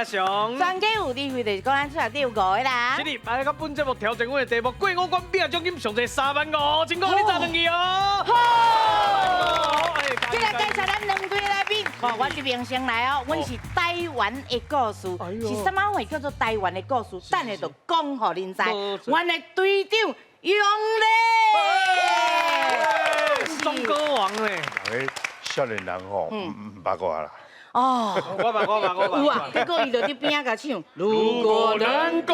阿雄。全家有智慧就是講咱厝內底有五个人。這禮拜來到本節目挑戰阮的題目，過五關拼獎金上濟3萬5千塊，你賺兩去哦。好，接來介紹咱兩隊來賓。哦，我這邊先來哦，阮是台灣的故事，是啥物會叫做台灣的故事？等下就講予恁知。阮的隊長楊麗，中歌王咧。哎，少年人吼，毋捌我啦。哦，我捌我捌我捌。有啊，結果伊就佇邊仔共唱。如果能夠，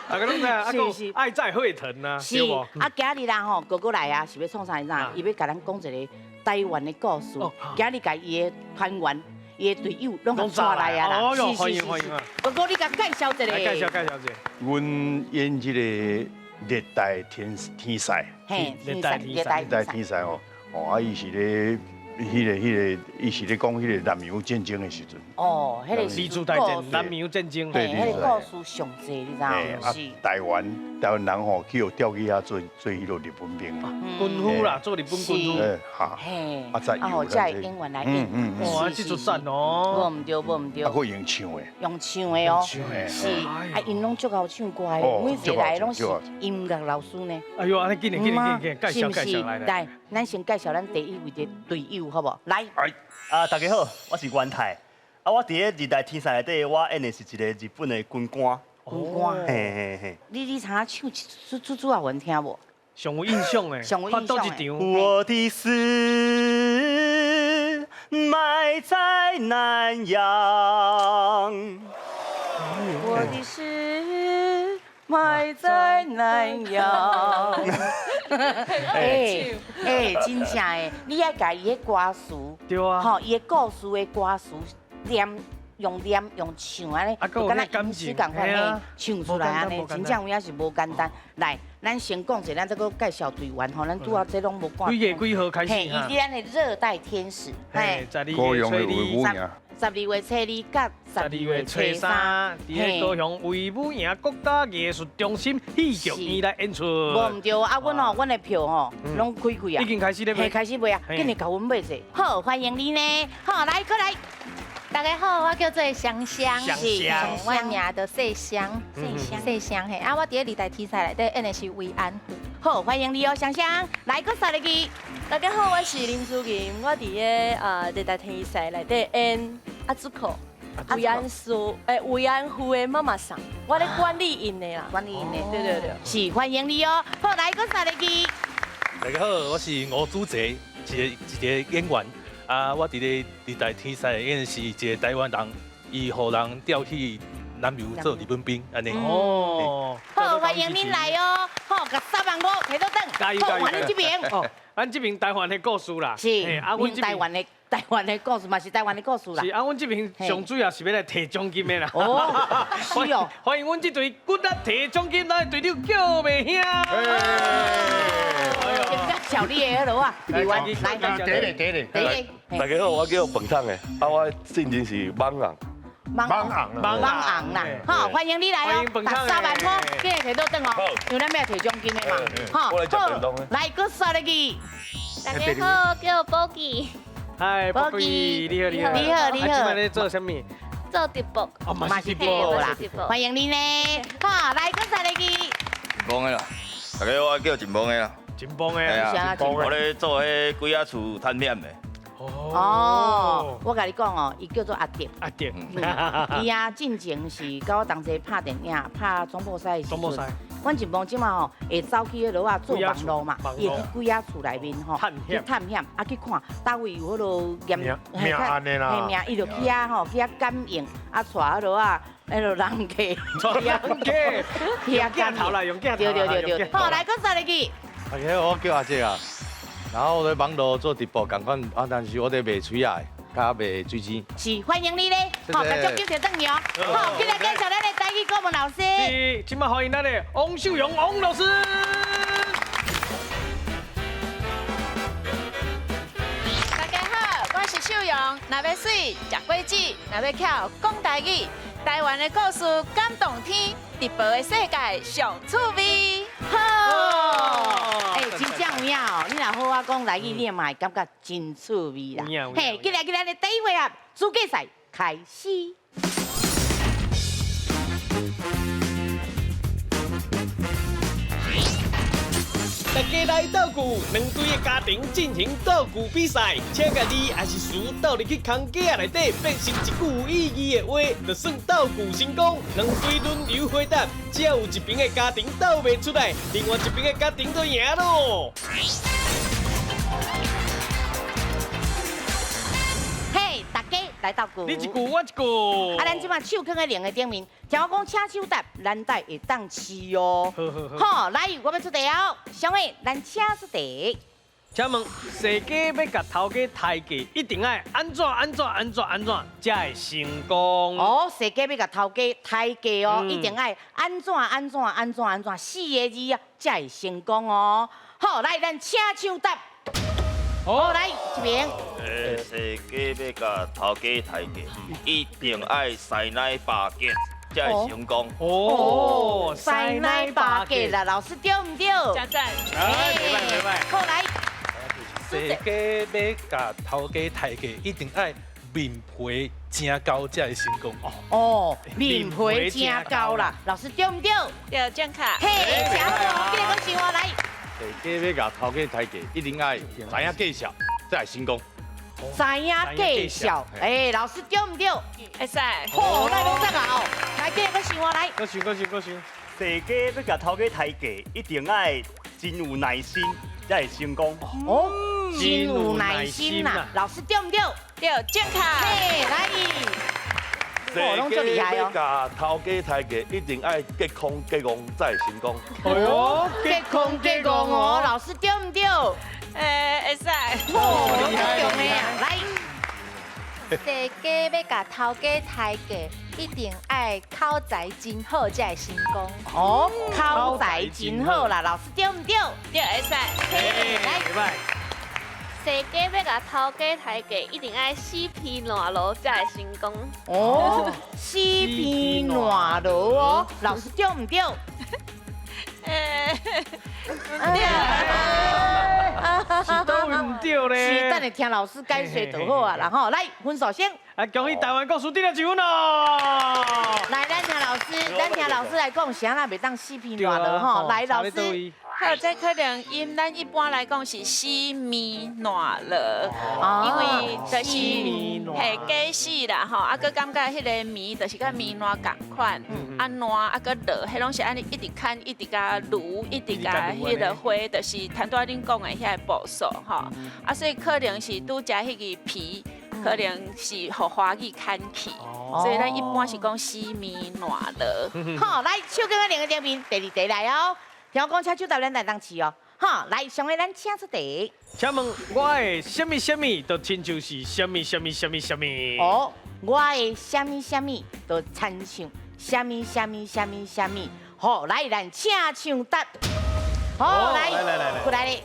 大家攏知啊，是愛在沸騰啊，是啊，今日啦吼，哥哥來啊，是欲創啥？你知影？伊欲共咱講一個台灣的故事。今日共伊的團員、伊的隊友攏共帶來啊啦。是歡迎歡迎啊！哥哥，你共介紹一下。來介紹介紹一下。阮演這個熱帶天天使，熱帶熱帶熱帶天使吼，哦啊，伊是咧。彼個、伊是咧講彼個南洋戰爭的時陣。哦，彼個四次大戰，南洋戰爭。對，彼個故事上濟，你知影？是。台灣人吼去予調去遐做做彼个日本兵。軍夫啦，做日本軍夫。哈。嘿。啊，再啊，才會演員來演。哇，這出讚哦。無毋對，無毋對。啊，閣用唱的。用唱的哦。是。啊，𪜶攏足𠢕唱歌的，每一个來攏是音樂老師呢。哎呦，按呢緊嘞，緊嘞，緊緊，介紹介紹來來，咱先介紹咱第一位的隊友，好無？來。啊，大家好，我是元泰。啊，我佇咧熱帶天使內底，我演的是一個日本的軍官。軍官。嘿嘿嘿。你知影唱出出主予阮聽無？上有印象的。上有印象的。我的死埋在南洋。我的死埋在南洋。欸欸，真正的，你愛共伊的歌詞，吼，伊的故事的歌詞念用念用唱按呢，就敢若吟詩仝款嘿，唱出來按呢，真正有影是無簡單。來，咱先講者，咱再閣介紹隊員吼，咱拄仔這攏無講。幾月幾號開始？嘿，伊佇咱的熱帶天使，嘿，高雄的威武營。12月初二佮12月初三，佇咧高雄威武營國家藝術中心戲劇院來演出。無毋對啊，阮吼，阮的票吼，攏開開啊。已經開始咧賣。開始賣啊，緊來共阮買者。好，歡迎你呢。好，來，過來。大家好，我叫做香香，是，我名叫細香，細香，細香嘿。啊，我佇咧熱帶天使內底演的是慰安婦。好，歡迎你哦，香香。來，閣煞入去。大家好，我是林淑銀，我佇咧熱帶天使內底演阿祖克，慰安婦，欸，慰安婦的媽媽桑，我咧管理𪜶的啦，管理𪜶的，對對對，是歡迎你哦。好，來，閣煞入去。大家好，我是吳祖澤，一个一个演員。啊，我佇咧熱帶天使演的是一個台灣人，伊予人調去南洋做日本兵，按呢。哦，好，歡迎恁來哦。好，共3萬5提倒轉。加油加油！好，恁這邊。哦，咱這邊台灣的故事啦。是，阮台灣的台灣的故事嘛是台灣的故事啦。是啊，阮這邊上主要是欲來提獎金的啦。哦，是哦。歡迎阮這隊骨力提獎金，咱的隊長叫袂兄。先介紹你的好啊，來，來，第一個，第一個，第一個。大家好，我叫飯桶的，啊，我姓名是莽紅。莽紅，莽紅啦，好，歡迎你來哦，3萬塊，緊來提倒轉哦，因為咱欲提獎金的嘛，好，來，閣煞入去。大家好，叫寶記。嗨，寶記，你好，你好，你好，你好。這擺咧做啥物？做直播。哦，嘛是直播啦，歡迎你呢，好，來，閣煞入去。忙的啦，大家好，我叫真忙的啦。真忙的，我咧做彼鬼仔厝探險的。哦，我共你講哦，伊叫做阿德。阿德，伊啊，進前是佮我同齊拍電影、拍總部賽的時陣。阮真忙這馬吼，會走去彼落啊做網路嘛，伊會去鬼仔厝內面吼去探險，啊去看佗位有彼落驗命案的啦，嘿命，伊就去遐吼去遐感應，啊帶彼落啊，彼落人客，人客，去遐鏡頭啦，用鏡頭，對對對對，好，來，閣煞入去。大家好，我叫阿哲啊。然後我佇網路做直播，仝款啊，但是我佇賣水仔的，佮賣水晶。是，歡迎你咧，好，共獎金提轉去哦。好，接來介紹咱的台語顧問老師。是，這擺歡迎咱的王秀榮王老師。大家好，我是秀榮。若欲媠，食果子；若欲巧，講台語。台灣的故事感動天，直播的世界上趣味。好，欸，真正有影哦！你若好好講台語，你嘛會感覺真趣味啦。嘿，接來接來，第一回合資格賽開開始。大家來鬥句，兩隊的家庭進行鬥句比賽，請共字抑是詞鬥入去空格仔內底，變成一句有意義的話，就算鬥句成功。兩隊輪流回答，只要有一邊的家庭鬥袂出來，另外一邊的家庭就贏咯。嘿，大家來鬥句。你一句，我一句。啊，咱這馬手囥佇鈴的頂面，聽我講，請手答，咱帶會當試哦。好，來，我欲出題哦。小妹，咱請出題。請問，踅家欲共頭家刣價，一定愛按怎按怎按怎按怎，才會成功？哦，踅家欲共頭家刣價哦，一定愛按怎按怎按怎按怎，四个字啊，才會成功哦。好，來，咱請手答。好，來這邊。踅家欲共頭家刣價，一定愛師奶巴結才會成功。哦，師奶巴結啦，老師對毋對？加讚。哎，袂䆀袂䆀。好，來。踅家欲共頭家刣價，一定愛面皮誠厚才會成功。哦，面皮誠厚啦，老師對毋對？對，正確。嘿，誠好，繼續講想我來。踅家欲共頭家刣價，一定愛知影介紹才會成功。知影介紹，哎，老師對毋對？會使。好，來攏讚啊哦，來繼續想我來。閣想閣想閣想。踅家欲共頭家刣價，一定愛真有耐心才會成功。哦，真有耐心啦，老師對毋對？對，正確。嘿，來。踅家欲共頭家刣價，一定愛結空結戇才會成功。哦，結空結戇哦，老師對毋對？會使。哦，攏足強的啊，來。踅家欲共頭家刣價，一定愛口才真好才會成功。哦，口才真好啦，老師對毋對？對，會使。來。踅家欲共頭家刣價，一定愛死皮爛落才會成功。哦，死皮爛落哦，老師對毋對？對。是佗位毋對咧？是，等下聽老師解說就好啊啦吼。來，分數先。啊，恭喜台灣故事得了一分哦！來，咱聽老師，咱聽老師來講，啥人袂當死皮爛落吼？來，老師。好，這可能因咱一般來講是死面爛落，因為就是係假死啦吼，啊，閣感覺彼个面就是佮面爛仝款，啊爛啊閣落，彼攏是按呢一直牽一直共攄，一直共彼个花，就是頭拄仔恁講的遐个步數吼，啊，所以可能是拄食彼个皮，可能是予華語牽去，所以咱一般是講死面爛落。好，來，手機仔兩个頂面，第二題來哦。聽我講，請手答咱來當試哦。好，來，上個咱請出題。請問我的啥物啥物，就親像是啥物啥物啥物啥物。哦，我的啥物啥物，就親像啥物啥物啥物啥物。好，來，咱請搶答。好，來，過來咧。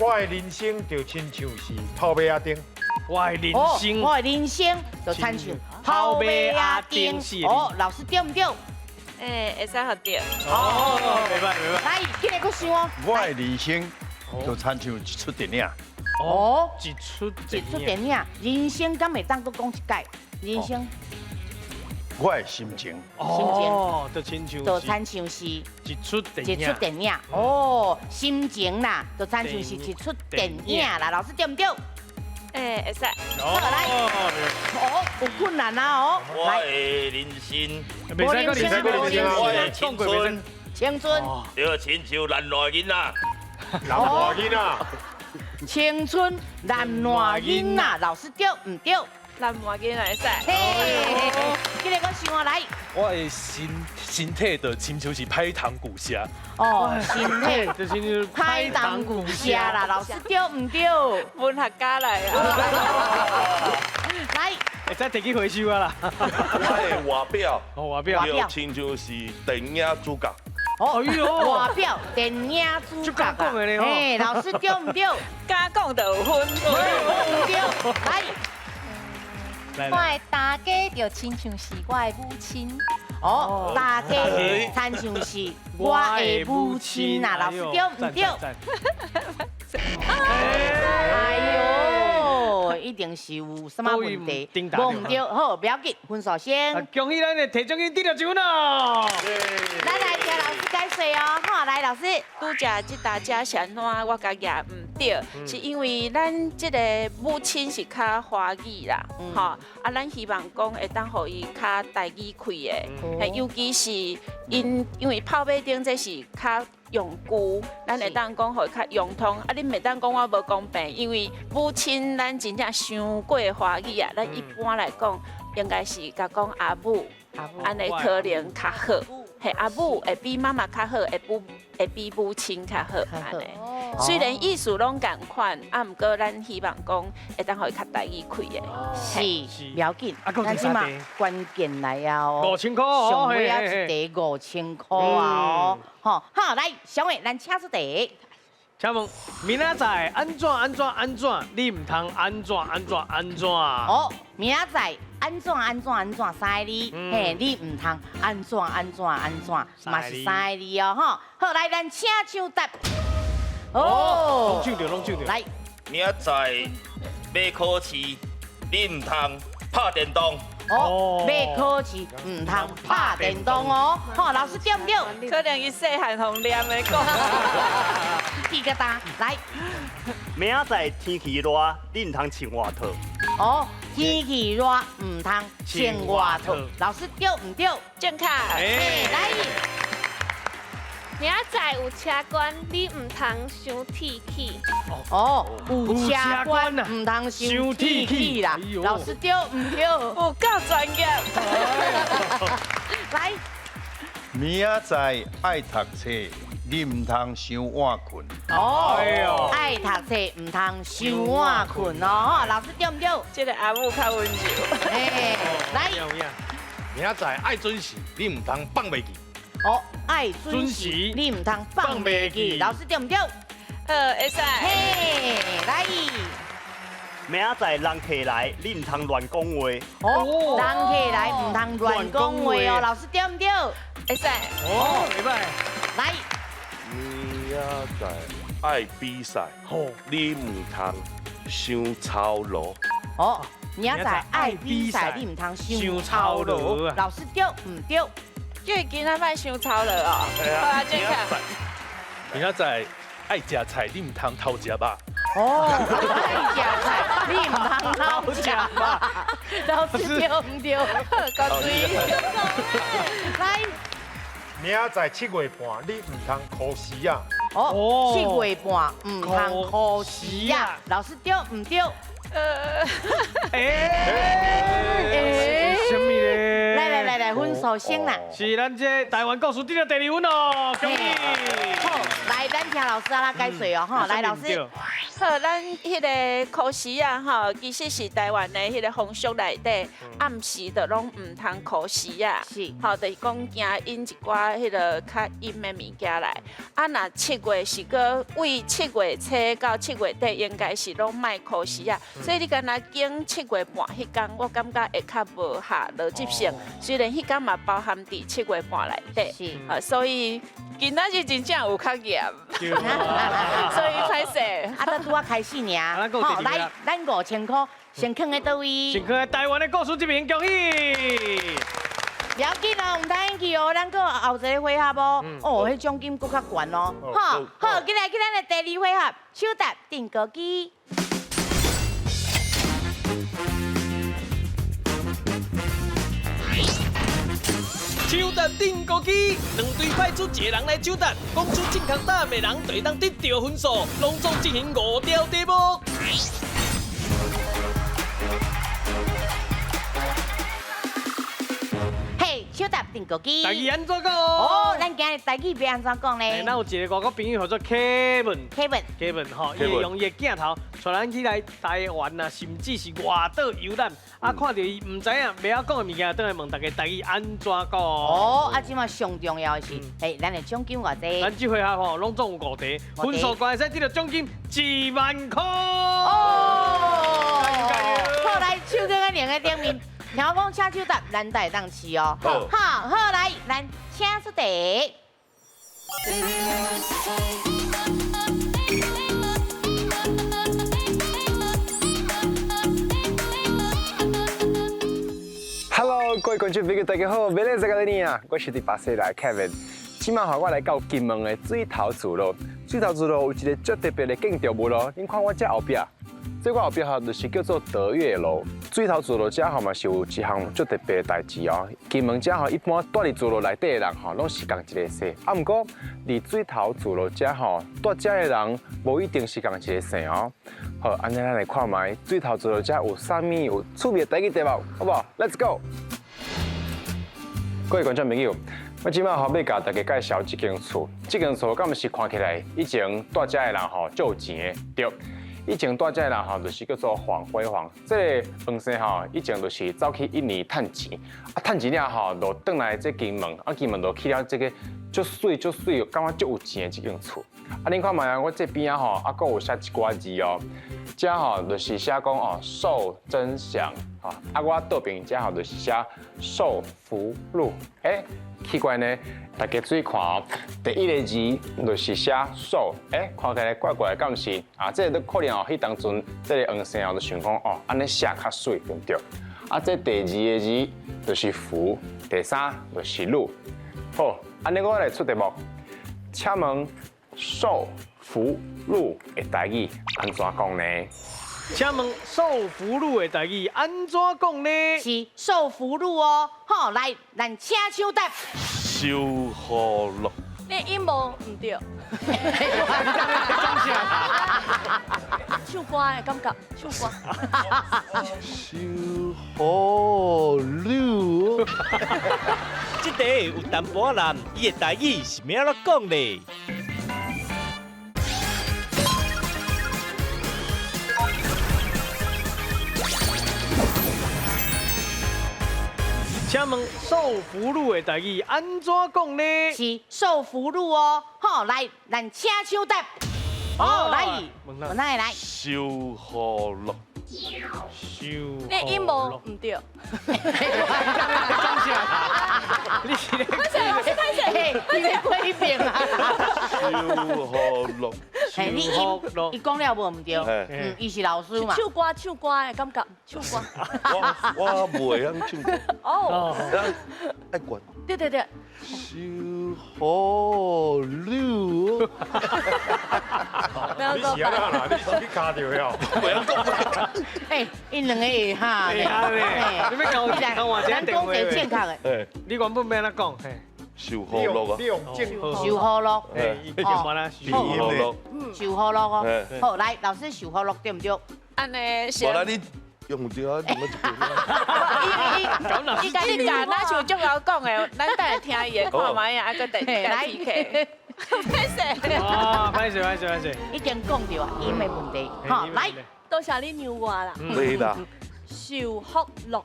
我的人生就親像是透尾仔燈。我的人生，我的人生就親像透尾仔燈。哦，老師對毋對？欸，會使學著。哦，袂䆀袂䆀。來，緊來閣想哦。我的人生就親像一齣電影。哦，一齣一齣電影，人生敢會當閣講一擺？人生。我的心情。心情。就親像。就親像是一齣電影。一齣電影。哦，心情啦，就親像是一齣電影啦。老師對毋對？欸，會使。好，來。哦，有困難啊哦。我的人生，袂使閣人生，我的青春，青春，就親像男爛囡仔，男爛囡仔，青春男爛囡仔，老師對毋對？男爛囡仔會使。嘿，這个閣想我來。我的身體就親像是歹糖舊社。哦，身體就親像歹糖舊社啦，老師對毋對？文學家來啊。來，會使提去回收啊啦。我的外表，外表，就親像是電影主角。哦，外表電影主角啊，嘿，老師對毋對？敢講就有分，毋對，來。我的大家就親像是我的母親。哦，大家親像是我的母親啊，老師對毋對？哎喲，一定是有啥物问题，无毋对，好，不要紧，分数先。恭喜咱的提奖金得到一分哦！咱来听老师解说哦，好，来老师。拄则这大家是按怎，我家己也毋对，是因为咱这个母亲是较华语啦，吼，啊，咱希望讲会当予伊较台语开的，尤其是𪜶因为炮马灯这是较用具，咱会当讲予伊较融通。啊，你袂当讲我无公平，因为母亲咱真正伤过华语啊，咱一般来讲应该是共讲阿母，按呢可能较好。嘿，阿母会比妈妈较好，会比母亲较好，按呢。虽然意思拢仝款，啊，毋过咱希望讲会当予伊较台语开的。是，不要紧。咱这马关键来啊哦，5000箍哦，上尾仔一题5000箍啊哦，吼，好，来，小伟，咱请出题。请问明仔载按怎按怎按怎，你毋通按怎按怎按怎？哦，明仔载按怎按怎按怎三个字，嘿，你毋通按怎按怎按怎，嘛是三个字哦，吼。好，来，咱请抢答。哦，拢抢著，拢抢著。来，明仔载欲考试，你毋通拍电动。哦，欲考试毋通拍电动哦。好，老师对毋对？可能伊细汉予念的讲。记个答，来。明仔载天气热，你毋通穿外套。哦，天气热，毋通穿外套。老师对毋对？正确。哎，来。明仔载有车关，你毋通伤铁齿。哦，有车关，毋通伤铁齿啦。老师对毋对？有够专业。来。明仔载爱读册，你毋通伤晚睏。哦，爱读册，毋通伤晚睏哦。老师对毋对？这个阿母较温柔。哎，来。明仔载爱准时，你毋通放袂记。哦，爱准时，你毋通放袂记。老师对毋对？会使。嘿，来。明仔载人客来，你毋通乱讲话。哦，人客来毋通乱讲话哦。老师对毋对？会使。哦，袂歹。来。明仔载爱比赛，你毋通伤操劳。哦，明仔载爱比赛，你毋通伤操劳。老师对毋对？叫伊囡仔莫伤操劳哦。好啊，正确。明仔载爱食菜，你毋通偷食肉。哦，爱食菜，你毋通偷食肉。老师对毋对？够水。来。明仔载7月半，你毋通箍时啊。哦，7月半毋通箍时啊。老师对毋对？哎，什么咧？来来来来，分数先啦。是咱这台湾故事得到第二分哦，恭喜！好，来，咱听老师啊，解说哦，哈，来老师。好，咱彼个箍时仔吼，其实是台湾的彼个风俗内底，暗时就拢毋通箍时仔，是，吼，就是讲惊引一寡彼个较阴的物件来。啊，若7月是阁为7月初到7月底，应该是拢莫箍时仔，所以你敢若拣7月半彼工，我感觉会较无合逻辑性。虽然彼工嘛包含伫7月半内底，是，啊，所以今仔日真正有较严，所以歹势。啊，才拄仔开始尔，好，来，咱5000箍先囥在佗位？先囥在台湾的故事这边，恭喜！不要紧哦，毋通去哦，咱阁有后一个回合哦。哦，彼奖金阁较悬哦。好，好，进来去咱的第二回合，抢答定格机。抢答定格机，两队派出一个人来抢答，讲出正确答案的人就会当得到分数。拢总进行5条题目。嘿，抢答定格机。台语按怎讲？哦，咱今日台语欲按怎讲咧？咱有一个外国朋友叫做 Kevin。 Kevin。 Kevin 吼，伊会用伊的镜头带咱去来台湾啊，甚至是外岛游览。啊，看著伊毋知影袂晓讲的物件，转来问大家台语按怎讲？哦，啊，这马上重要的是，嘿，咱的奖金偌济？咱这回合吼，拢总有5题，分数悬会使得到奖金1万箍。哦，好，来，手搁在两个顶面，听我讲，请手答，咱才会当试哦。好，好，来，咱请出题。位觀眾朋友，大家好，欲來這個你啊，我是佇巴西來 Kevin。這擺吼，我來到金門的水頭厝咯。水頭厝咯有一個足特別的建築物咯。恁看我這後壁，這我後壁吼就是叫做得月樓。水頭聚落遮吼嘛是有一項足特別的代誌哦。金門遮吼一般住佇聚落內底的人吼，攏是仝一个姓。啊，毋過佇水頭聚落遮吼，住遮的人無一定是仝一个姓哦。好，按呢咱來看覓水頭聚落遮有啥物有趣味的代誌對無？好無？Let's go！各位觀眾朋友，我這擺吼欲共大家介紹這間厝，這間厝敢毋是看起來以前住遮的人吼足有錢的？對，以前住遮的人吼就是叫做黃輝煌。這个黃姓吼以前就是走去印尼趁錢，啊趁錢了後就轉來這金門，啊金門就起了這个足媠足媠，感覺足有錢的這間厝。啊，恁看覓啊，我這邊仔吼啊，閣有寫一寡字哦，這吼就是寫講哦壽真祥，吼啊我倒邊這吼就是寫壽福祿。欸，奇怪呢，大家注意看哦，第一个字就是寫壽，欸，看起來怪怪的，敢毋是？啊，這个都可能哦，彼當陣這个黃姓哦就想講哦，按呢寫較媠，對毋對？啊，這第二个字就是福，第三就是祿。好，按呢我來出題目，請問壽福祿的台語按怎講呢？請問壽福祿的台語按怎講呢？是壽福祿哦，好，來，咱請搶答。壽福祿。你音無毋對。唱歌的感覺，唱歌。壽福祿。這題有淡薄仔難，伊的台語是欲按怎講呢？請問壽福祿的台語按怎講呢？是壽福祿哦，好，來，咱請搶答。好，來，問哪來？壽福祿。壽。你音無毋對。你是咧？你咧批評啊？壽福祿。嘿，你音伊講了無毋對？嗯，伊是老師嘛。唱歌唱歌的感覺，唱歌。我袂曉唱歌。哦。愛管。對對對。壽福祿。你是按怎啦？你是去卡著了？袂曉講。哎，𪜶兩個會哈咧。你欲講我，咱講一个正確的。你原本欲按怎講？壽福祿啊！你用正壽福祿。哦，壽福祿哦。好，來，老師壽福祿對毋對？按呢是。無啦，你用對啊，用一遍。伊伊共你教，若像足𠢕講的，咱等下聽伊的看覓啊，啊，閣第二 PK。歹勢。哦，歹勢歹勢歹勢。已經講著啊，音的問題。好，來，多謝你讓我啦。對啦。壽福祿，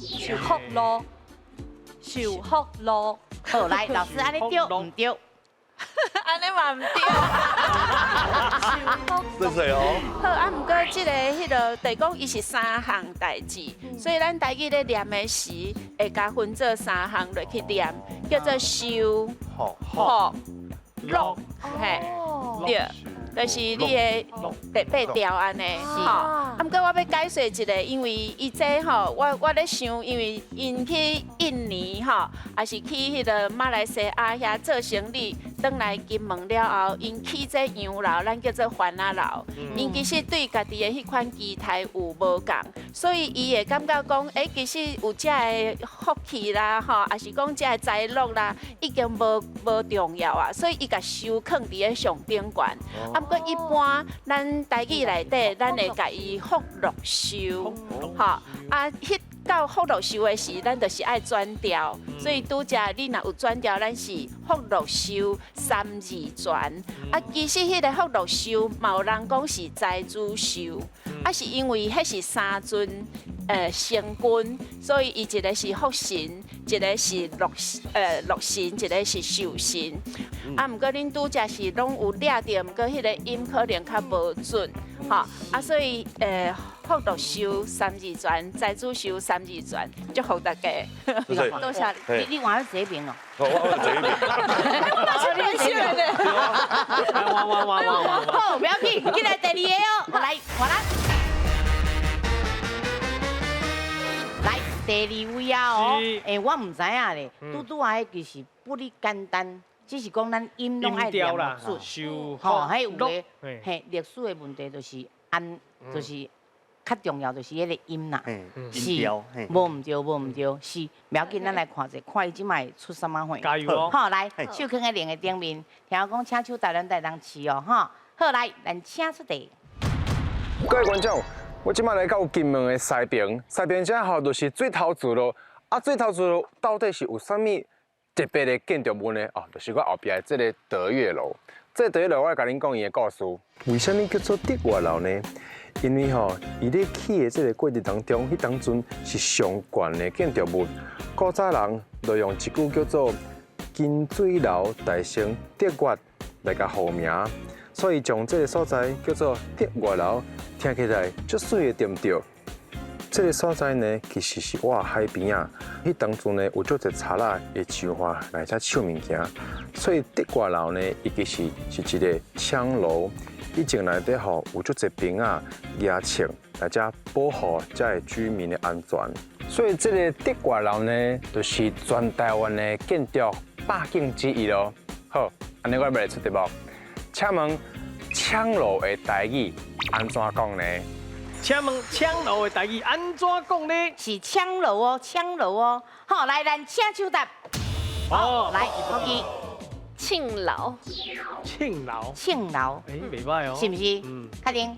壽福祿，壽福祿。好，來，老師，按呢對毋對？按呢嘛毋對。謝謝哦。好，啊，毋過這个彼个，就是講伊是三項代誌，所以咱台語咧念的時，會共分做三項落去念，叫做壽福祿，嘿，對。就是你的第八條按呢，吼。啊，毋過我欲解說一下，因為伊這吼，我咧想，因為𪜶去印尼吼，抑是去彼个馬來西亞遐做生意，轉來金門了後，𪜶起這洋樓，咱叫做番仔樓。𪜶其實對家己的彼款期待有無仝，所以伊會感覺講，欸，其實有這个福氣啦，吼，抑是講這个財樂啦，已經無重要啊，所以伊共收囥佇咧上頂懸。啊，毋過一般咱台語內底，咱會共伊福祿壽，吼，啊，彼到福祿壽的時，咱就是愛轉調，所以拄才你若有轉調，咱是福祿壽三字全。啊，其實彼个福祿壽嘛有人講是財主壽，啊，是因為彼是三尊神君，所以伊一个是福神，一个是樂神，一个是壽神。啊，毋過恁拄才是攏有掠著，毋過彼个音可能較無準，吼。啊，所以福祿壽三字全，財主壽三字全，祝福大家。多謝你。你換去這邊哦。我換這邊。我是變的。換換換換換。好，不要緊，進來第二个哦，來，換啦。來，第二位啊哦，欸，我毋知影咧，拄拄仔彼其實不哩簡單，只是講咱音攏愛念準，吼，彼有的，嘿，歷史的問題就是按，就是較重要就是彼個音啦，是，無毋對，無毋對，是，袂要緊，咱來看者，看伊這擺出啥物貨。加油哦！好，來，手囥佇鈴的頂面，聽我講，請手台咱台當市哦，吼，好，來，咱請出題。各位觀眾，我這擺來到金門的西平，西平這吼就是水頭厝咯。啊，水頭厝路到底是有啥物特別的建築物呢？哦，就是我後壁的這個得月樓。這個得月樓，我來共恁講伊的故事。為啥物叫做得月樓呢？因為吼，伊咧起的這個過程當中，彼當陣是上懸的建築物。古早人就用一句叫做“金水樓大成得月”來共號名，所以將這個所在叫做得月樓，聽起來足媠的，對毋對？這個所在呢，其實是倚海邊仔。彼當陣呢，有足濟賊仔會上岸來遮搶物件，所以得月樓呢，伊其實是一個槍樓。以前內底吼有足濟兵仔舉槍來遮保護遮的居民的安全。所以這個得月樓呢，就是全台灣的建築百景之一囉。好，按呢我欲來出題目，請問槍樓的台語按怎講呢？請問槍樓的台語按怎講呢？是槍樓哦，槍樓哦。好，來，咱請手答。好，來，好記。慶樓。慶樓。慶樓。欸，袂䆀哦。是毋是？嗯。確定。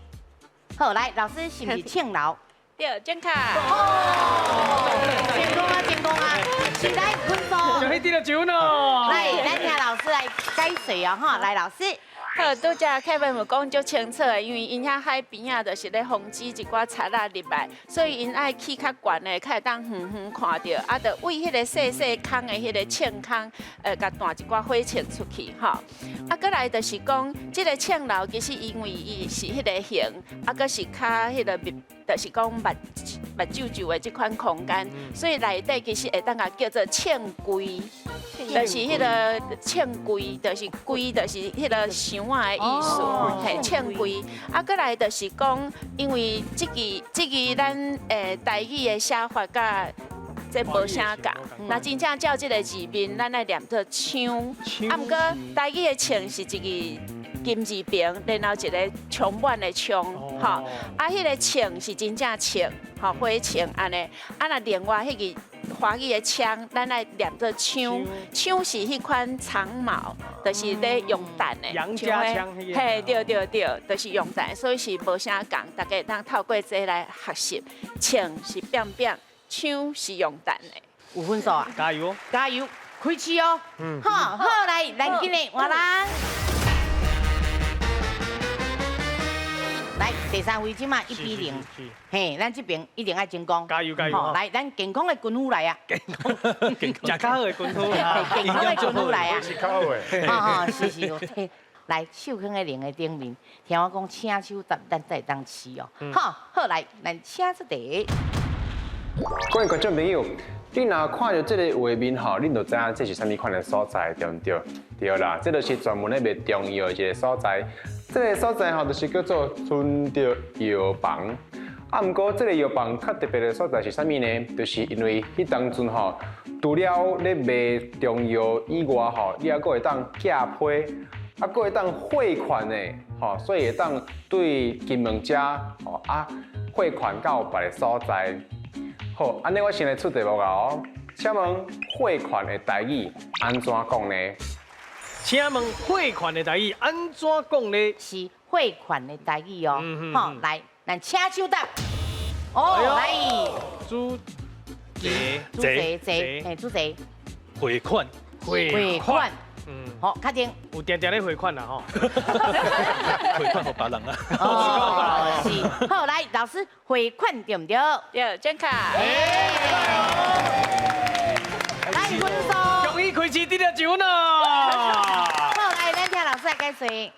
好，來，老師是毋是慶樓？對，正確。哦，成功啊，成功啊！是來分數。就彼得著一分囉。來，咱請老師來解說哦，哈，來，老師。好，拄才 Kevin 有講足清楚的，因為𪜶遐海邊仔就是咧防止一寡賊仔入來，所以𪜶愛起較懸的，較會當遠遠看著，啊，就為彼個細細空的彼個銃空，共彈一寡火槍出去，吼。啊，閣來就是講，這個銃樓其實因為伊是彼個形，啊，閣是較彼個密，就是講密密啾啾的這款空間，所以內底其實會當共叫做銃櫃，就是彼個銃櫃，就是櫃，就是彼個箱仔的意思，嘿，銃櫃。啊，閣來就是講，因為這支咱台語的寫法佮這無啥仝，若真正照這個字面，咱愛念做槍。啊，毋過台語的銃是一個金字邊，然後一個充滿的充，吼。啊，彼個銃是真正銃，吼，火槍按呢。啊，若另外彼个華語的槍，咱愛念做槍，槍是彼款長矛，就是咧用彈的。楊家槍。嘿，對對對，就是用彈，所以是無啥仝，大家會當透過這來學習。銃是變變，槍是用彈的。有分數啊！加油！加油！開始哦！好，好來，來緊的換人。來，第三位這馬1比0，嘿，咱這邊一定愛成功，加油加油！來，咱健康的軍夫來啊！健康，食較好的軍夫，健康的軍夫來啊！是較好的。哦，是是，來，手囥佇鈴的頂面，聽我講，請手答，咱才會當試哦。好，好來，咱請出題。各位觀眾朋友，你若看著這個畫面吼，恁就知影這是啥物款的所在，對毋對？對啦，這就是專門咧賣中藥的一個所在。這個所在吼，就是叫做春德藥房。啊，毋過這個藥房較特別的所在是啥物呢？就是因為彼當陣吼，除了咧賣中藥以外吼，你猶閣會當寄批，啊，閣會當匯款的，吼，所以會當對金門遮吼啊匯款到別个所在。好，按呢我先來出題目哦。請問匯款的台語按怎講呢？請問匯款的台語按怎講呢？是匯款的台語哦。好，來，咱請手答。哦，來。主席，主席，嘿，主席。匯款，匯款。嗯，好，確定。有定定咧匯款啦，吼。匯款予別人啊。哦，是。好，來，老師，匯款對毋對？對，正確。來，分數。恭喜開始得著一分囉。好，來，咱聽老師來解說。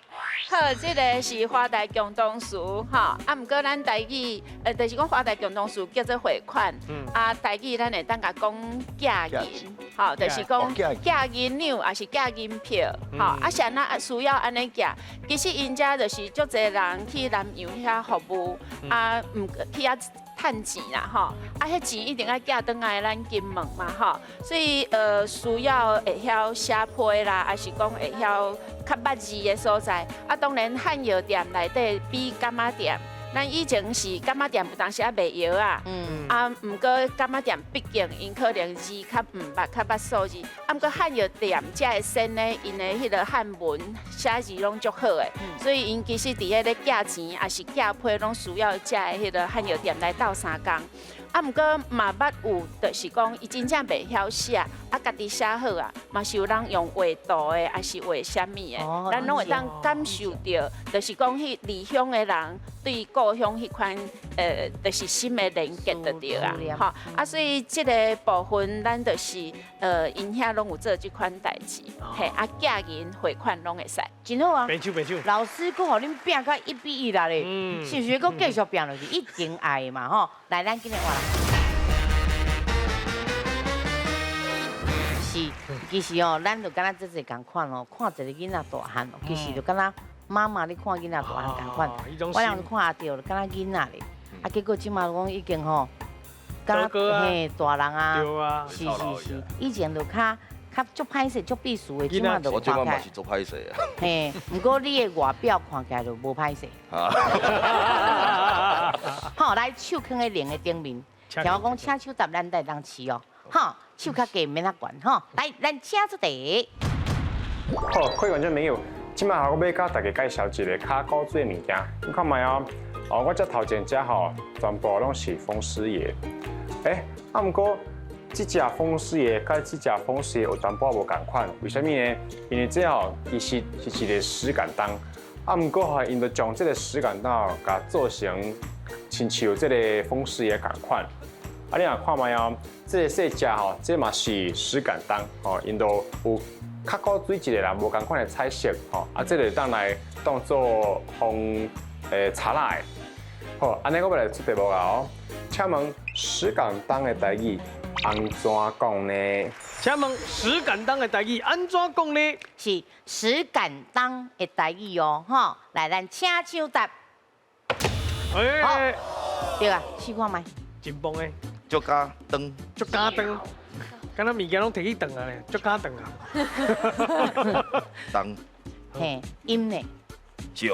好，這個是華大共同詞，吼，啊，毋過咱台語，就是講華大共同詞叫做匯款，啊，台語咱會當共講寄銀，吼，就是講寄銀兩，抑是寄銀票，吼，啊，是按怎需要按呢寄？其實𪜶遮就是足濟人去南洋遐服務，啊，毋去遐。趁錢啦吼，啊，彼錢一定愛寄轉來咱金門嘛吼，所以需要會曉寫批啦，抑是講會曉較捌字的所在。啊，當然漢藥店內底比柑仔店，咱以前是柑仔店有當時啊賣藥啊，啊，毋過柑仔店畢竟𪜶可能字較毋捌，較捌數字，啊，毋過漢藥店遮的先呢，𪜶的彼个漢文寫字攏足好的，所以𪜶其實佇彼咧寄錢，抑是寄批，攏需要遮的彼个漢藥店來鬥相共。啊，毋過嘛捌有，就是講伊真正袂曉寫，啊，家己寫好啊，嘛是有人用畫圖的，抑是畫啥物的，咱攏會當感受著，就是講彼離鄉的人對故鄉彼款，就是心的連結就對啊，吼，啊，所以這个部分咱就是，𪜶遐攏有做這款代誌，嘿，啊，寄銀匯款攏會使。真好啊！白手白手。老師閣予恁拚甲1比1啦咧，是毋是？閣繼續拚落去，一定愛的嘛，吼！來，咱今日換。是，其實哦，咱就敢若這濟仝款哦，看一个囡仔大漢哦，其實就敢若媽媽咧看囡仔大漢仝款。我人看阿著，敢若囡仔咧，啊，結果這馬講已經吼，敢若嘿大人啊，是是是，以前就較較足歹勢、足必須的，這馬就我這馬嘛是足歹勢啊。嘿，毋過你的外表看起來就無歹勢。好，來手囥佇鈴的頂面，聽我講，請手搭咱會當試哦。吼，手較低毋免遐懸吼。來，咱請出題。好，各位觀眾朋友，這馬我欲共大家介紹一个較古錐的物件。你看覓哦，哦，我這頭前這吼，全部攏是風獅爺。欸，啊，毋過這隻風獅爺佮這隻風獅爺有淡薄仔無仝款，為啥物呢？因為這吼其實是一个石敢當，啊，毋過吼，𪜶就將這个石敢當共做成親像這个風獅爺仝款。啊，你若看覓哦，這个細隻吼，這嘛是石敢當吼，𪜶都有較古錐一个啦，無仝款的彩色吼，啊，這个會當來當做封賊仔的。好，按呢我欲來出題目啊哦，請問石敢當的台語按怎講呢？請問石敢當的台語按怎講呢？是石敢當的台語哦，吼，來，咱請搶答。欸，對啊，試看覓。真棒的。足敢當。足敢當，敢若物件攏提去當啊咧，足敢當啊。當。嘿，音呢？石。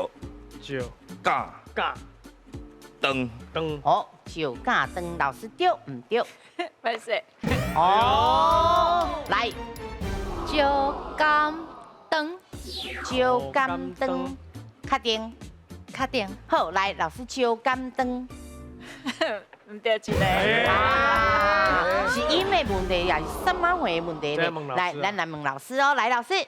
石。敢。敢。當。當。好，石敢當，老師對毋對？歹勢。哦，來。石敢當。石敢當，確定？確定。好，來，老師石敢當。毋對，一个。是音的問題，抑是啥物貨的問題呢？來，咱來問老師哦，來，老師。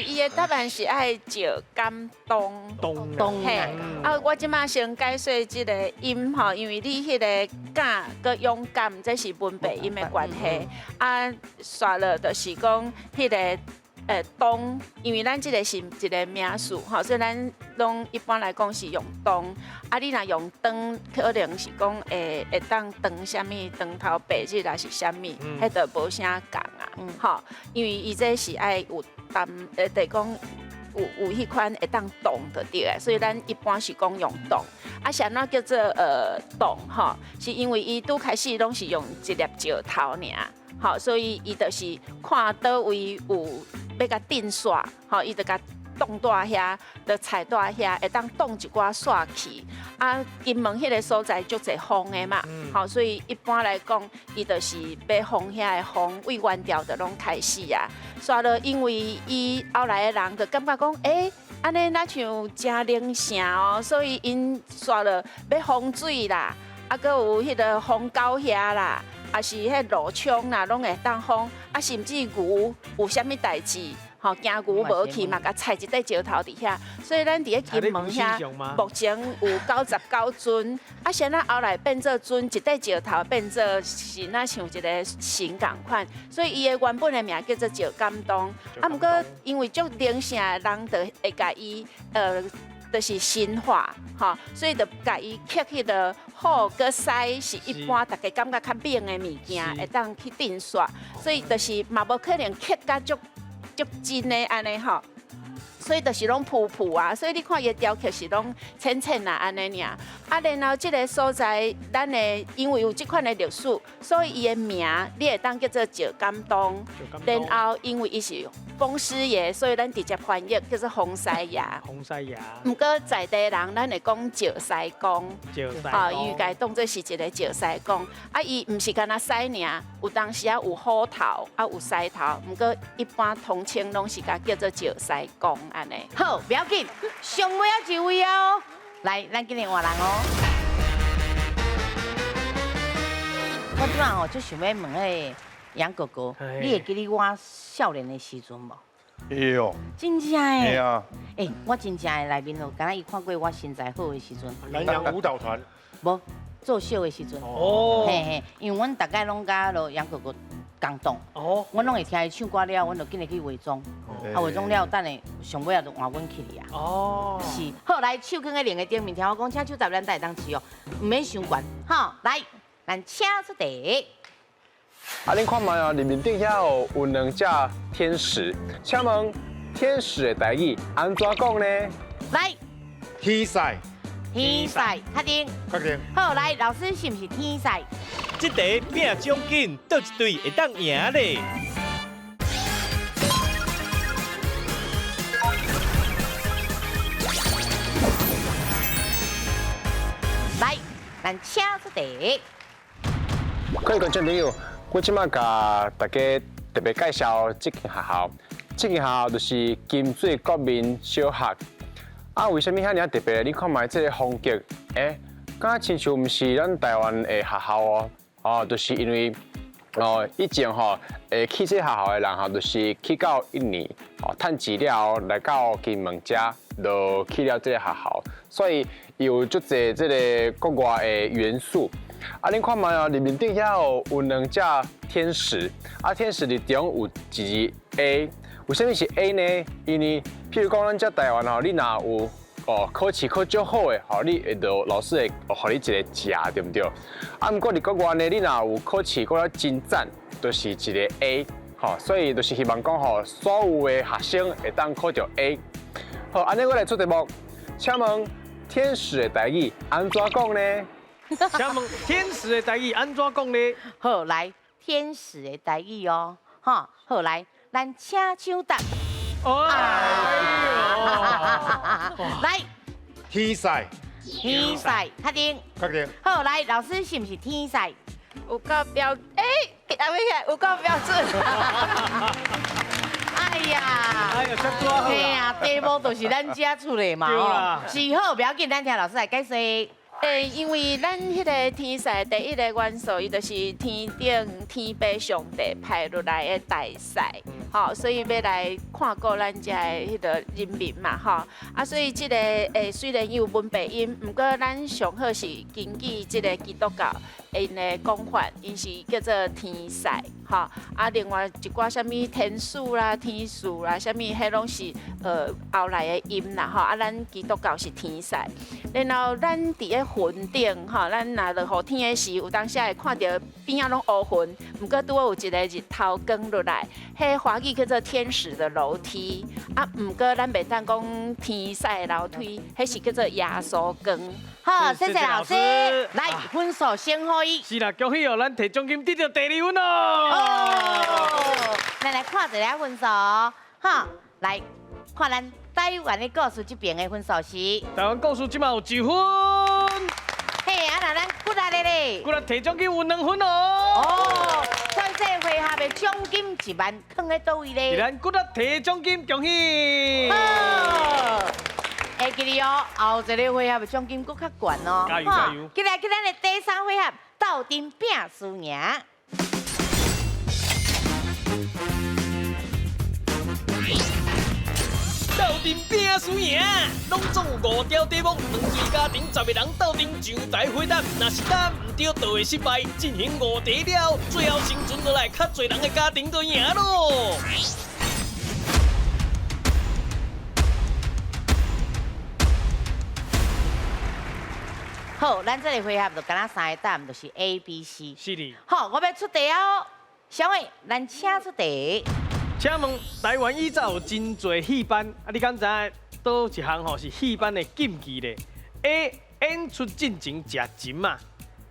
伊的答案是愛石敢當。當。當。嘿，啊，我這馬先解說這个音吼，因為你彼个敢佮勇敢，這是文白音的關係。啊，煞落就是講彼个。當，因為咱這个是一个名詞吼，所以咱攏一般來講是用當。啊，你若用當，可能是講會當當啥物，當頭白日抑是啥物，彼就無啥仝啊，吼。因為伊這是愛有擔，就是講有彼款會當動就對啊，所以咱一般是講用動。啊，是按怎叫做動吼？是因為伊拄開始攏是用一粒石頭爾，吼，所以伊就是看佗位有。欲共鎮煞，吼，伊就共擋佇遐，就踩佇遐，會當擋一寡煞氣。啊，金門彼个所在足濟風的嘛，吼，所以一般來講，伊就是欲防遐个風，對元朝就攏開始啊。煞落因為伊後來的人就感覺講，欸，按呢若像誠靈聖哦，所以𪜶煞落欲風水啦，啊，閣有彼个風狗遐啦。啊是彼路窗啦，攏會當風，啊甚至牛有啥物代誌，吼驚牛無去嘛，共踩一塊石頭佇遐。所以咱佇咧金門遐，目前有99尊，啊，啥物後來變做尊，一塊石頭變做是若像一个神仝款，所以伊的原本的名叫做石敢當。啊，毋過因為足靈聖的人，就會共伊就是神化，吼，所以就共伊刻彼个虎佮獅是一般大家感覺較猛的物件，會當去鎮煞，所以就是嘛無可能刻甲足足真的按呢吼。所以就是攏浮浮啊，所以你看伊的雕刻是攏淺淺啊按呢爾。啊，然後這个所在，咱的因為有這款的歷史，所以伊的名你會當叫做石敢當。然後因為伊是風師爺，所以咱直接翻譯叫做風師爺。風師爺。毋過在地人，咱會講石師公。石師公。吼，伊共當做是一个石師公。啊，伊毋是干焦獅爾，有當時啊有虎頭，啊有獅頭，毋過一般統稱攏是共叫做石師公按呢。好，不要緊，上尾仔一位哦。來，咱今日換人哦。我這擺吼就想欲問彼个楊哥哥，你會記得我少年的時陣無？會哦。真正的？會啊。欸，我真正的內面哦，敢若伊看過我身材好的時陣。南洋舞蹈團。無，做秀的時陣。哦。嘿嘿，因為阮逐擺攏佮彼楊哥哥仝檔。哦。阮攏會聽伊唱歌了，阮就緊入去化妝。啊，化妝了，等下上尾仔就換阮去哩啊。哦。是，好，來，手囥佇鈴的頂面，聽我講，請手搭咱才會當試哦，毋免傷懸，吼，來，咱請出題。啊，恁看覓哦，裡面頂遐哦有兩隻天使，請問天使的台語按怎講呢？來，天使，天使，確定？確定。好，來，老師是毋是天使？這題拼獎金，佗一隊會當贏咧？來，咱請出題。各位觀眾朋友，我這擺共大家特別介紹這間學校，這間學校就是金水國民小學。啊，為啥物遐爾特別？你看覓這个風格，欸，敢親像毋是咱台灣的學校哦，哦，就是因為哦，以前吼，會去這學校的人吼，就是去到印尼哦，趁錢了後來到金門遮，就去了這个學校，所以有足濟這个國外的元素。啊，恁看覓哦，裡面頂遐哦有兩隻天使，啊，天使佇中有一字 A，為啥物是 A 呢？因為譬如講，咱遮台灣吼，你若有哦考試考足好的，吼，你會著老師會予你一个正，對毋對？啊，毋過佇國外呢，你若有考試考了真讚，就是一个 A，吼，所以就是希望講吼，所有的學生會當考著 A。好，按呢我來出題目，請問天使的台語按怎講呢？請問天使的台語按怎講呢？好，來，天使的台語哦，吼，好來，咱請搶答。哦，來，天使，天使，確定？確定。好，來，老師是毋是天使？有夠標，欸，阿妹，有夠標準。哎呀，哎呀，這多好。嘿啊，題目就是咱遮出的嘛，是好，不要緊，咱聽老師來解釋。欸，因為咱彼个天使第一个元素，伊就是天頂天父上帝派落來的大使，吼，所以欲來看顧咱遮的彼个人民嘛，吼。啊，所以這个欸，雖然伊有文白音，毋過咱上好是根據這个基督教𪜶的講法，𪜶是叫做天使，吼。啊，另外一寡啥物天使啦、天使啦，啥物，彼攏是後來的音啦，吼。啊，咱基督教是天使，然後咱佇咧雲頂吼，咱若落雨天的時，有當時會看著邊仔攏烏雲，毋過拄好有一个日頭光落來，彼華語叫做天使的樓梯。啊，毋過咱袂當講天使的樓梯，彼是叫做耶穌光。好，謝謝老師。來，分數先予伊。是啦，恭喜哦，咱提獎金得著第二分哦。哦，咱來看一下分數，哈，來看咱台灣的故事這邊的分數是。台灣故事這馬有1分。嘿，啊，那咱骨力的咧，骨力提獎金有2分哦。哦，所以這個回合的獎金1萬，囥佇佗位咧？是咱骨力提獎金，恭喜。好，會記得哦，後一个回合的獎金閣較懸哦。加油加油！接來，咱的第三回合，鬥陣拼輸贏。鬥陣拼輸贏，攏總有5條題目，兩隊家庭10個人鬥陣上台回答，若是答毋對，就會失敗。進行5題了，最後生存落來較濟人的家庭就贏咯。好，咱這個回合就敢若3個答案，就是 A、B、C。是的。好，我欲出題哦，小偉，咱請出題。請問台灣以早有真濟戲班，啊，你敢知影佗一項吼是戲班的禁忌咧？A 演出進前食針仔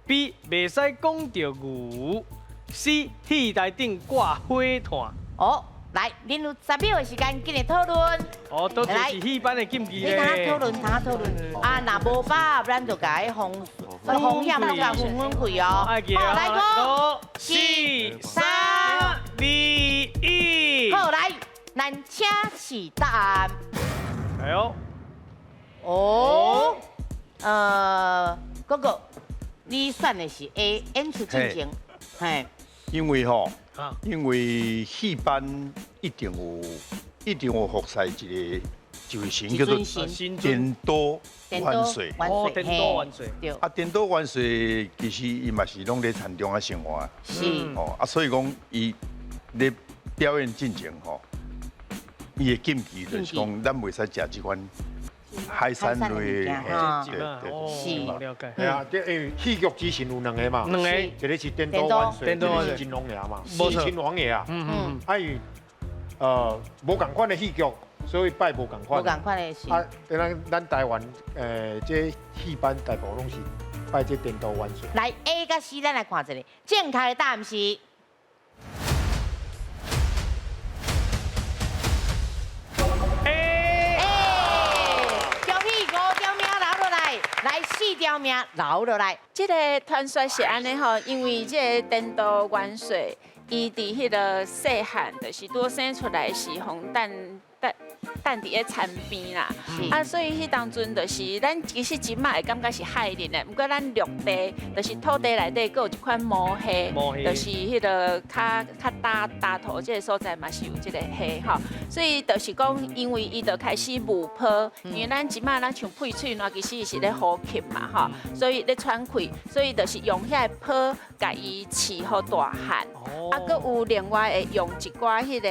，B 袂使講著牛，C 戲台頂掛火炭。哦，來，恁有10秒的時間，緊來討論。哦，佗一個是戲班的禁忌你通咧。討論，通討論。啊，若無把握，咱就共彼風風險攏共分分開哦。愛記好，來五、五、四、三、二、一。好，來，咱請示答案。哎呦，哦，哥哥，你選的是 A，演出進前，嘿，因為吼，因為戲班一定有，一定有服侍一個一位神叫做顛倒元帥。哦，顛倒元帥。對。啊，顛倒元帥其實伊嘛是攏咧田中仔生活。是。哦，啊，所以講伊咧表演進前吼，伊的禁忌就是講，咱袂使食這款海產類的，對對，是。了解。係啊，這因為戲劇之神有兩個嘛，兩個，一個是顛倒元帥，一個是金王爺嘛，四親王爺啊。啊，伊無仝款的戲劇，所以拜無仝款。無仝款的是。啊，咱台灣這戲班大部攏是拜這顛倒元帥。來 A 佮 C，咱來看一下，正確的答案是。恭喜五條命留落來，來四條命留落來。這個傳說是按呢吼，因為這個顛倒元帥，伊佇彼个細漢，就是拄生出來是予等等等佇咧田邊啦。啊，所以彼當陣就是咱其實這馬會感覺是害人的，毋過咱陸地就是土地內底閣有一款毛蟹，就是彼个較較大大土這个所在嘛是有這个蟹吼。所以就是講，因為伊就開始霧泡，因為咱這馬咱像噴喙瀾，其實是咧呼吸嘛吼，所以咧喘氣，所以就是用遐个泡共伊飼予大漢。啊，閣有另外會用一寡彼个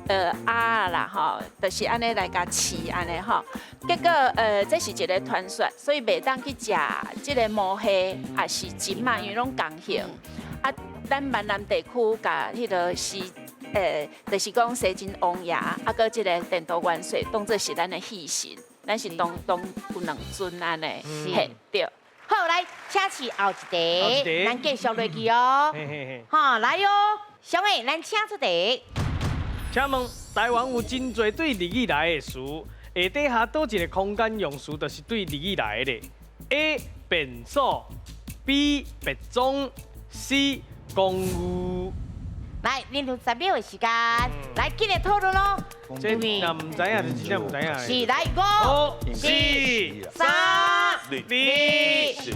鴨啦吼，就是按呢來共飼按呢吼。結果這是一個傳說，所以袂當去食這個毛蟹，也是針仔，因為攏仝型。啊，咱閩南地區共彼个是就是講西晋王爺，啊，閣這個顛倒元帥當做是咱的戲神，咱是當當有兩尊按呢，嘿，對。好，來，請示後一題，咱繼續落去哦。好，來喲，小美，咱請出題。請問台灣有真濟對日語來的詞，下底下佗一個空間用詞就是對日語來的？A 便所，B 別莊，C 公寓。來，恁有10秒的時間，來，緊來討論囉。這若毋知影就真正毋知影。是，來，五、四、三、二、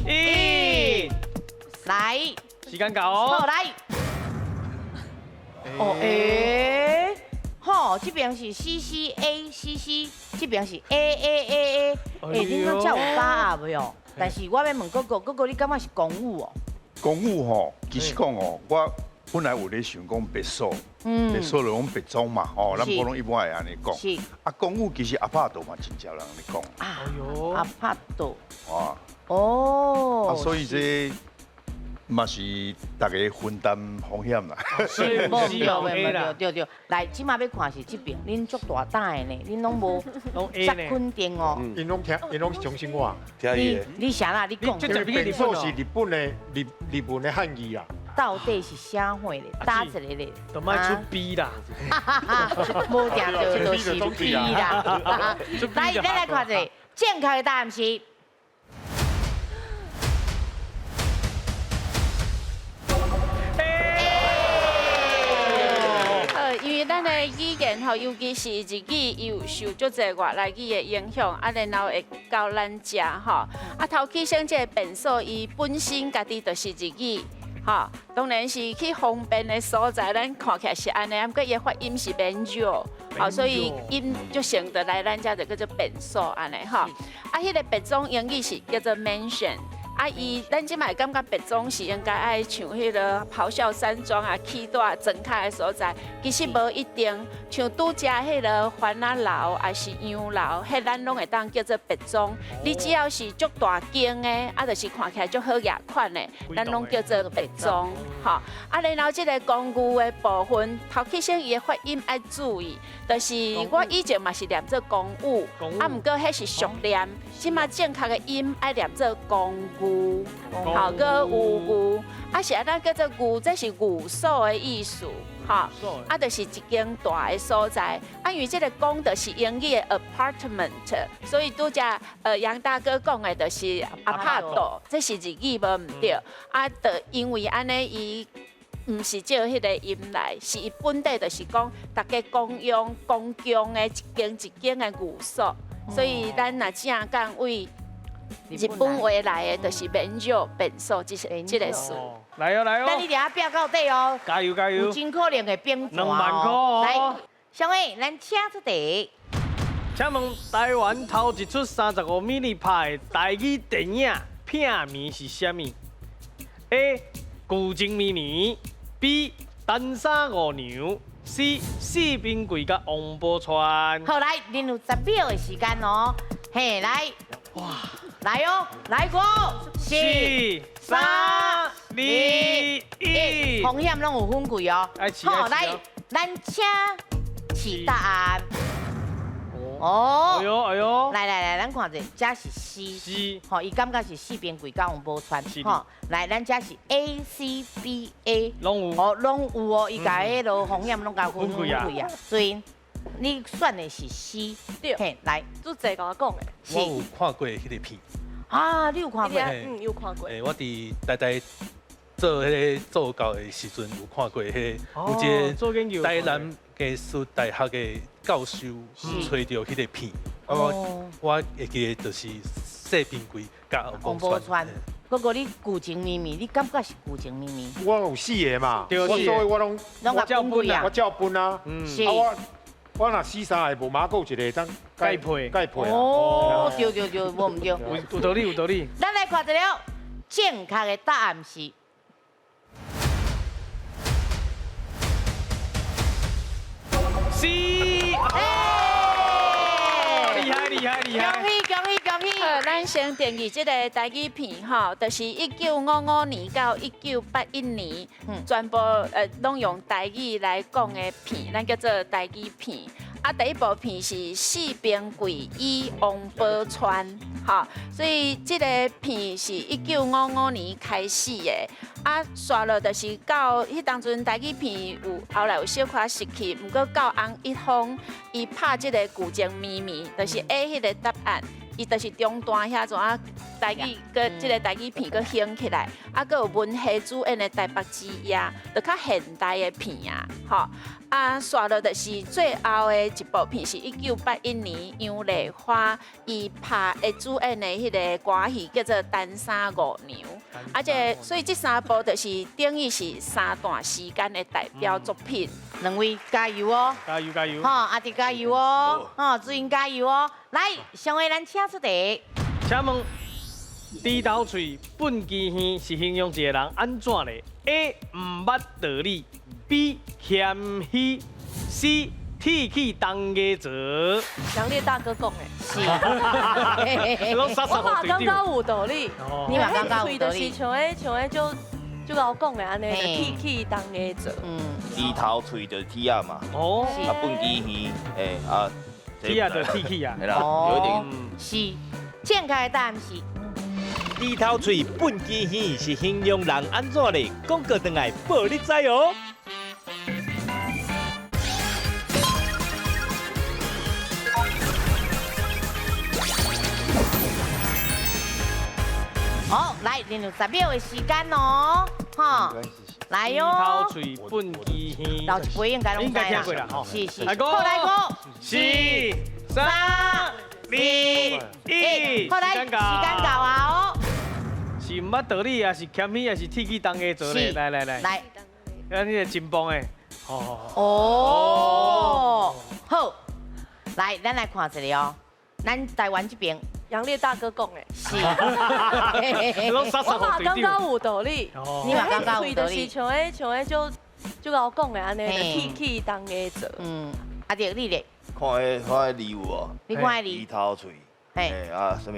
一，來，時間到哦。好，來。哦，欸，吼，這邊是 C C A C C，這邊是 A A A A，欸，恁攏遮有把握袂哦？但是我欲問哥哥，哥哥你感覺是公寓哦？公寓吼，其實講哦，我本來有咧想講別墅，別墅就講別莊嘛，吼，咱普通一般會按呢講。是。啊，公寓其實阿帕多嘛真少人咧講。哎喲。阿帕多。啊。哦。啊，所以這嘛是大家分擔風險啦。所以無對對對對，來，這馬欲看是這邊，恁足大膽的呢，恁攏無遮肯定哦。𪜶攏聽，𪜶攏相信我。你你啥啦？你講。別墅是日本的日日文的漢語啊。到底是啥貨咧？打一個咧？都莫出 B 啦。無定著就是 B 啦。來，咱來看一下，正確的答案是。因為咱的語言吼，尤其是日語，伊有受足濟外來語的影響，啊，然後會到咱遮吼。啊，頭起先這個便所，伊本身家己就是日語，吼，當然是去方便的所在，咱看起來是按呢，毋過伊的發音是免少，吼，所以音就成得來咱遮就叫做便所按呢吼。啊，彼個別莊英語是叫做 mansion。啊，伊咱這擺感覺別莊是應該愛像彼个咆哮山莊啊、起大庄跤的所在，其實無一定。像拄才彼个番仔樓，抑是洋樓，彼咱攏會當叫做別莊。你只要是足大間的，啊，就是看起來足好額款的，咱攏叫做別莊。吼，啊，然後這个公寓的部分，頭起先伊的發音愛注意，就是我以前嘛是念做公寓，啊，毋過彼是俗念，這馬正確的音愛念做公寓，好，閣有寓，啊是按怎叫做寓，這是寓所的意思，吼，啊，就是一間大的所在，啊，因為這个公就是英語的 apartment，所以拄才楊大哥講的就是 apart，這是日語無毋對，啊，就因為按呢伊毋是照彼个音來，是伊本底就是講大家公用公共的一間一間的寓所，所以咱若正講為日本話來的，就是免所便所這個詞。來哦來哦！咱一定要拼到底哦！加油加油！有真可能會變2萬塊哦！來，小偉，咱請出題。請問台灣頭一齣35mm拍的台語電影片名是啥物？A. 舊情綿綿，B. 單衫五娘，C. 四冰櫃佮王寶釧。好，來，恁有10秒的時間哦。嘿，來，哇，來哦，來五、四、三、二、一，風險攏有分貴哦。好，來，咱請試答案。哦，哎呦哎呦，來來來，咱看者，這是 C，吼，伊感覺是四邊櫃佮王寶釧，吼，來，咱這是 A C B A，攏有，哦，攏有哦，伊共彼个風險攏共分開啊，所以你選的是 C，對，嘿，來，主持共我講的，我有看過彼个片，啊，你有看過？嗯，有看過。欸，我佇台大做彼个助教的時陣，有看過彼个，有一个台南藝術大學的教授揣著彼个片，啊，我會記得就是四冰櫃佮王寶釧。不過你舊情綿綿，你感覺是舊情綿綿？我有四個嘛，我所以我攏攏共分開啊，我照分啊。是。啊我若死三个，無馬閣有一個當蓋配蓋配啊。哦，對對對，無毋對。有道理有道理。咱來看一下，正確的答案是。 C，厲害厲害厲害！恭喜恭喜恭喜！好，咱先定義這个台語片吼，就是1955年到1981年，全部攏用台語來講的片，咱叫做台語片。啊，第一部片是《四冰櫃與王寶釧》，吼，所以這个片是1955年開始的。啊，煞落就是到彼當陣台語片有後來有小可失去，毋過到翁一峰伊拍這个舊情綿綿，就是 A 彼个答案，伊就是中段遐怎啊台語閣這个台語片閣興起來，啊，閣有文夏主演的《台北之夜》，就較現代的片啊，吼。啊，煞落就是最後的一部片是1981年楊麗花伊拍的主演的彼个歌戲叫做《單衫五娘》，啊，這所以這三部就是等於是三段時間的代表作品。兩位加油哦！加油加油！吼，阿弟加油哦！吼，主任加油哦！來，上位咱請出題。請問，豬頭喙畚箕耳是形容一個人按怎咧？A 毋捌道理。B 謙虛，C 鐵齒銅牙槽。楊烈大哥講的，是。我嘛感覺有道理，你嘛感覺有道理。就是像彼像彼就就𠢕講的按呢，鐵齒銅牙槽。嗯。豬頭喙就是鐵仔嘛。哦。啊，畚箕耳，欸啊。鐵仔就鐵齒啊。係啦，有一點。是，正確的答案是。豬頭喙畚箕耳是形容人按怎咧？廣告轉來報你知哦。好，來，恁有10秒的時間哦，哈，來喲。豬頭喙畚箕耳，老一輩應該攏應該聽過啦，吼。是是。來，好，來五、四、三、二、一，好，來，時間到啊哦。是毋捌道理，還是謙虛，還是鐵齒銅牙槽咧？來來來，來，啊，你個真棒的，哦，好，來，咱來看一下哦，咱台灣這邊杨烈大哥讲的。是。我嘛感覺有道理。你嘛感覺有道理。就是像彼像彼就就𠢕講的按呢，鐵齒銅牙做。嗯，阿弟你咧？看彼看彼字有無？你看彼字。豬頭喙。嘿。啊，啥物？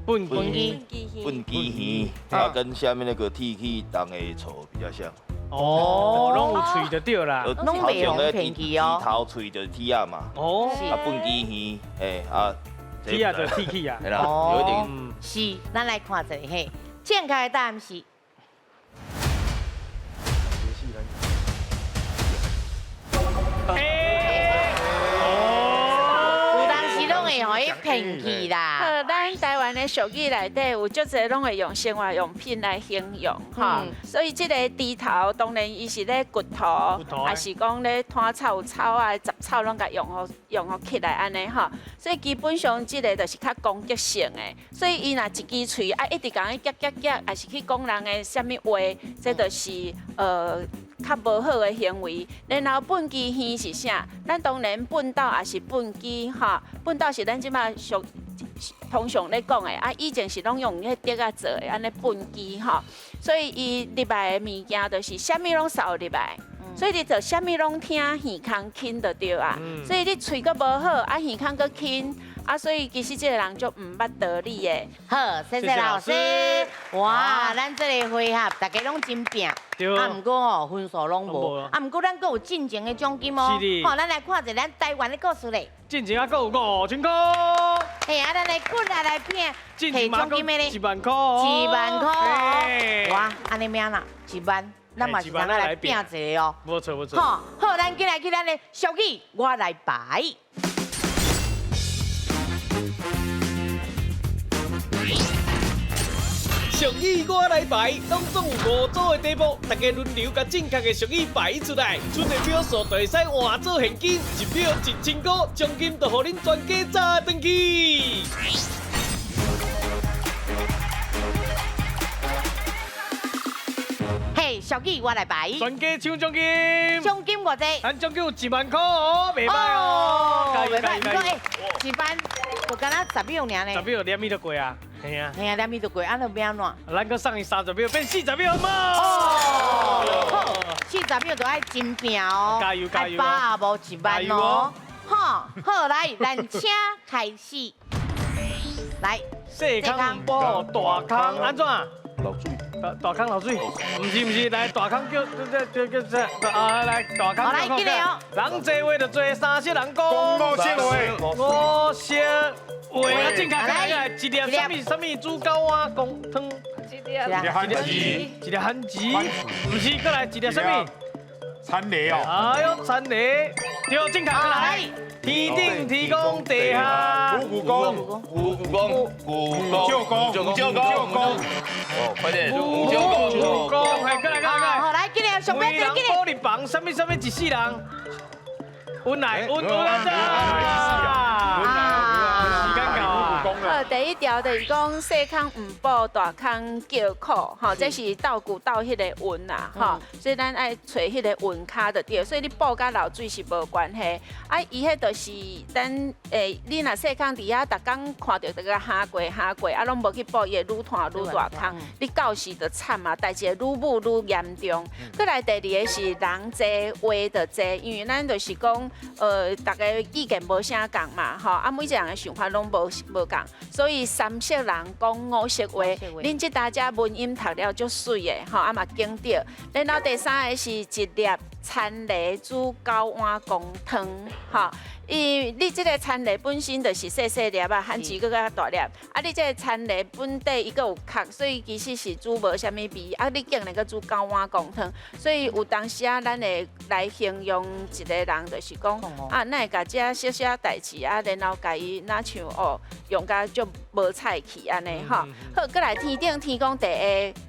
糞糞糞雞耳，啊，跟下面那個鐵齒銅牙錯比較像。哦，攏有喙就對啦，攏袂予騙去哦。豬頭喙就是鐵仔嘛。哦。啊，糞雞耳，嘿啊。鐵仔就鐵齒啊。係啦，有一點。是，咱來看一下嘿，正確的答案是。有當時攏會予伊騙去啦。好，咱台灣的俗語內底有足濟攏會用生活用品來形容吼，所以這個豬頭當然伊是咧掘土，抑是講咧拖草有草啊、雜草攏共用予用予起來按呢吼。所以基本上這個就是較攻擊性的，所以伊若一支喙啊一直共伊夾夾夾，抑是去講人的啥物話，這就是較無好的行為。然後糞雞耳是啥？咱當然糞斗也是糞雞吼，糞斗是咱這擺俗通常咧講的，啊以前是攏用彼竹仔做的，按呢糞雞吼。所以伊入來的物件就是啥物攏掃入來，所以你就啥物攏聽，耳空輕就對啊。所以你喙閣無好，啊耳空閣輕。啊，所以其實這個人就毋捌道理的。好，謝謝老師。哇，咱這個回合大家攏真拼，啊，毋過吼分數攏無，啊，毋過咱閣有進前的獎金哦。好，咱來看一下咱台灣的故事咧。進前啊，閣有5000塊。嘿啊，咱來滾來來拼，摕獎金的咧。1萬塊。1萬塊。哇，按呢命啦，1萬，咱嘛是通來拼一下哦。無錯無錯。好，好，咱緊來去咱的俗語，我來排。俗語我來排，當中有5組的題目，大家輪流共正確的俗語排出來，出的票數就會使換做現金，1票1000塊，獎金就予恁全家炸轉去。嘿，俗語我來排，全家搶獎金，獎金偌濟？咱獎金有1萬塊哦，袂歹哦，袂歹，毋過欸，1萬就敢若10秒爾呢？10秒兩米就過啊。係啊，係啊，兩米就過，按呢欲按怎？咱閣送伊30秒，變40秒好無？哦，好，40秒就愛真拼哦，加油加油！愛把握1萬哦，好，好來，咱請開始，來，細空補大空，按怎？漏水，大空漏水，毋是毋是，來大空叫叫叫叫啊來大空。來，緊來哦。人濟話就濟，三色人講。五色話，五色話啊，正確來來，一粒啥物啥物煮九碗公湯。一粒番薯，一粒番薯，毋是，閣來一粒啥物？田螺哦。哎呦，田螺，對，正確來。天頂天公地下。五谷公，五谷公，五舅公，五舅公，哦，快點，五舅公，五公，來，過來，過來，好，來，緊來，上邊，緊來，緊來。玻璃房，啥物啥物一世人，阮來，阮阮啊，時間到啊。好，第一條就是講細空毋補，大空叫苦，吼，這是鬥牛鬥彼個運啦，吼，所以咱愛揣彼個運跤就對，所以你補佮漏水是無關係。啊，伊彼就是咱你若細空佇遐，逐工看著這個蝦過蝦過，啊，攏無去補，伊會愈拖愈大空，你到時就慘啊，代誌會愈舞愈嚴重。閣來第二个是人濟話就濟，因為咱就是講，逐个意見無啥仝嘛，吼，啊，每一個人的想法攏無仝，所以三色人講五色話，恁這大家文音讀了足媠的，吼，啊嘛經典。然後第三个是一粒田螺煮九碗公湯，吼。伊你這個田螺本身就是細細粒啊，番薯閣較大粒。啊，你這個田螺本底伊閣有殼，所以其實是煮無啥物味。啊，你竟然閣煮九碗公湯，所以有當時啊，咱會來形容一個人，就是講啊，哪會共這小小代誌啊，然後共伊若像哦，用甲足無彩氣按呢吼。好，閣來天頂天公地下。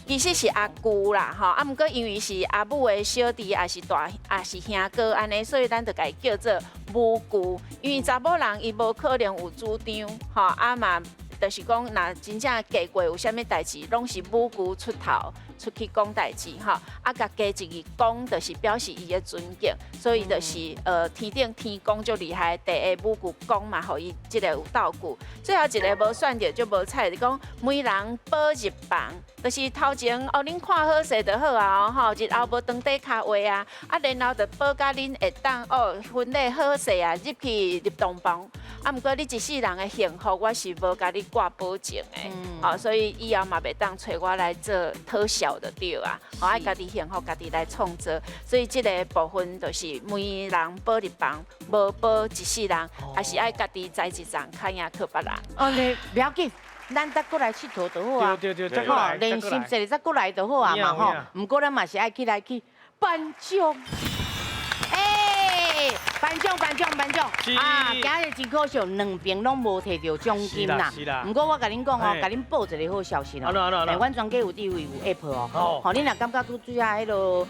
其實是阿舅啦，吼，啊，毋過因為是阿母的小弟，也是大，也是兄哥按呢，所以咱就共伊叫做母舅。因為查某人伊無可能有主張，吼，啊嘛，就是讲，若真正嫁过有啥物代志，攏是母舅出头出去讲代志吼。啊，共加一字公，就是表示伊的尊敬，所以就是天顶天公足厉害，第一个母舅公嘛，予伊這个有道具。最後一个無選著就無彩，就講媒人保入房，就是頭前哦，恁看好勢就好啊，吼，日後無當底跤話啊，啊，然後就保甲恁會當哦，婚禮好勢啊，入去入洞房。啊，毋過你一世人的幸福，我是無共你掛保證的，吼，所以以後嘛袂當揣我來做討笑就對啊，吼，愛家己幸福，家己來創造。所以這个部分就是媒人保入房，無保一世人，還是愛家己栽一層，較贏靠別人。哦，你不要緊，咱再過來𨑨迌就好啊。對對對，再過來，練習一下再過來就好啊嘛吼。毋過咱嘛是愛起來去頒獎。頒獎頒獎頒獎！啊，今日真可惜，兩邊攏無提著獎金啦。毋過我共恁講哦，共恁報一個好消息哦。欸，阮全家有智慧有 app 哦。吼，恁若感覺拄拄仔彼落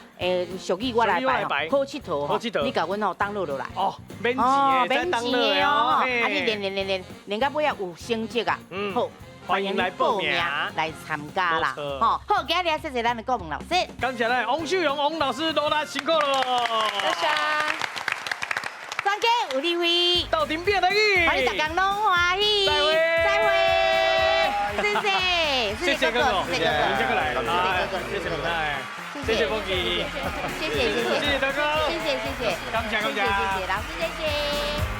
俗語我來排，好𨑨迌吼，你共阮吼 download 落來。哦，免錢的，免錢的哦。啊，你練練練練練到尾仔有成績啊，好。歡迎來報名來參加啦！吼，好，今日謝謝咱的顧問老師，感謝咱王秀蓉王老師，努力辛苦咯！多謝。全家有智慧，鬥陣變台語，予你逐工攏歡喜。再會，再會，謝謝，謝謝哥哥，謝謝哥哥來，謝謝哥哥，謝謝奶，謝謝福記，謝謝謝謝，謝謝大哥，謝謝謝謝，感謝感謝，謝謝老師，謝謝。